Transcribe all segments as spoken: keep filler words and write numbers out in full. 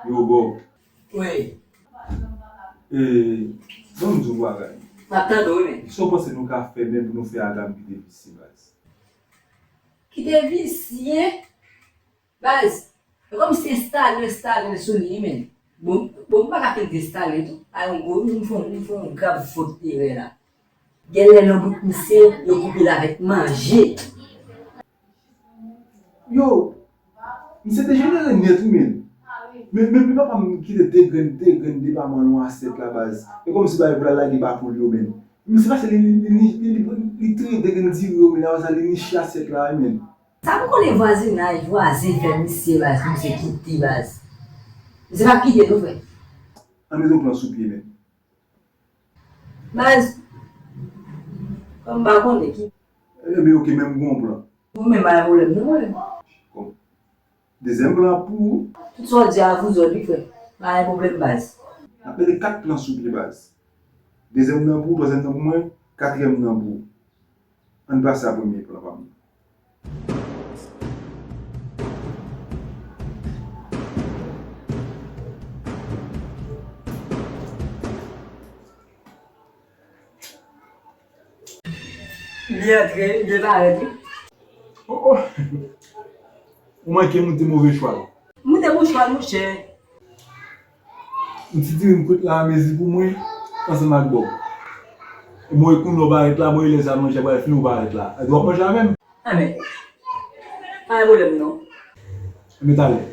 Yo, Bob. Wi. E, ban m di w bagay. M ap tande w, wi, men. Sa w panse nou ka fè menm pou nou fè Adam kite visye, baz? Kite visye? Baz, e kòmsi se Stalin, Stalin sou li, wi, men. Bon, bon, m pa ka fin di Stalin tou. A yon gwo, m fè, m fè yon grav fot erè la. Genlè nan bout misye, yo koupe l avèk manje. Yo, misye dejenere nèt, wi, men. Men, men, men papa m kite de grenn, de grenn depaman nan asyèt la, baz. E kòmsi bagay pou l al lage ba poul yo, men. Misye pase li, li, li, li, li, li triye de grenn diri yo, men apre sa, li niche asyèt la, wi, men. Sa pou konnen vwazinaj, vwazen fè misye, baz, misye kite, baz. Misye p ap kite, non, frè. Ann met yon plan sou pye, men. Baz, kòm m pa konnen ki. Ebyen, oke, men m gen yon plan. Ou menm pa gen pwoblèm, non, mwen. Bon. Dezyèm plan ap pou ou. Tout sa w di a vouzòd, wi, frè. Pa gen pwoblèm, baz. N ap mete kat plan sou pye, baz. Dezyèm nan pou ou, twazyèm nan pou mwen, katriyèm nan pou ou. Ann pase a premye plan pa m nan. Li antre, li parèt, wi. Oh, oh. Ou manke moute move chwal. Moute bon chwal, monchè. Yon ti diri m kwit la a mezi pou mwen, ansanm ak Bob. E bon, e kounye w parèt la, bon, e lè sa manje a pral fini, ou parèt la. E w ap manje avè m? Amèn. Pa gen pwoblèm, non. Ebyen, talè.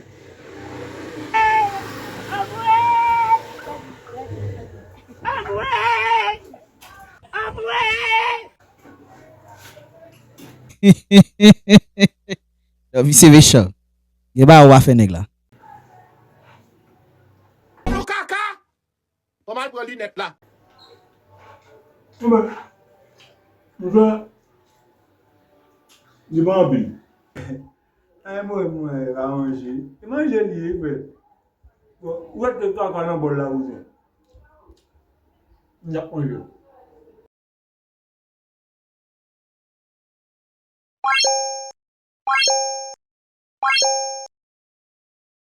Yo, visye mechan. Gen bagay ou pa fè nèg la. Yon kaka! Ban m al pran linèt la. Anben, monchè, li pa anpil. Ay, mwen, mwen, pa manje. Se manje li ye, frè. Bon, ou wè ke kaka nan bòl la, ou zen. M ap manje.